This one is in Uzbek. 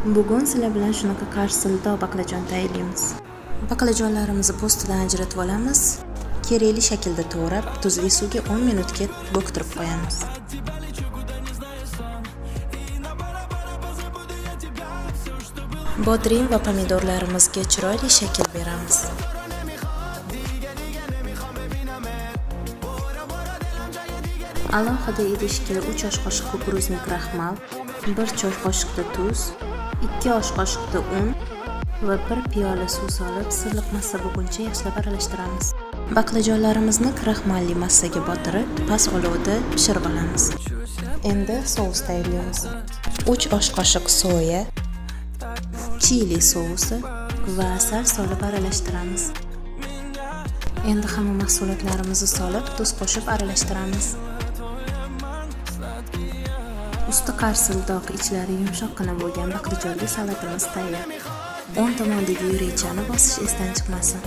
Bugun sizlar bilan shunaqa qarsildoq baqlajon tayyorlaymiz. Baqlajonlarimizni po'stidan ajratib olamiz. Kerakli shaklda to'g'rab, tuzli suvga 10 minutga bo'ktirib qo'yamiz. Bodring va pomidorlarimizga chiroyli shakl beramiz. Alohida idishga 3 osh qoshiq kukuruzli kraxmal, 1 choy qoshiqda tuz, 2 osh qoshiqda un va 1 piyola suv solib, silliq massa bo'lguncha yaxshilab aralashtiramiz. Baqlajonlarimizni kraxmalli massaga botirib, past olovda pishirib olamiz. Endi sous tayyorlaymiz. 3 osh qoshiq soya, chili sousi va asal solib aralashtiramiz. Endi hamma mahsulotlarimizni solib, tuz qo'shib aralashtiramiz. Usti qarsildoq, ichlari yumshoqqina bo'lgan baqlajonli salatimiz tayyor. O'ng tomondagi yurakchani bosish esdan chiqmasin.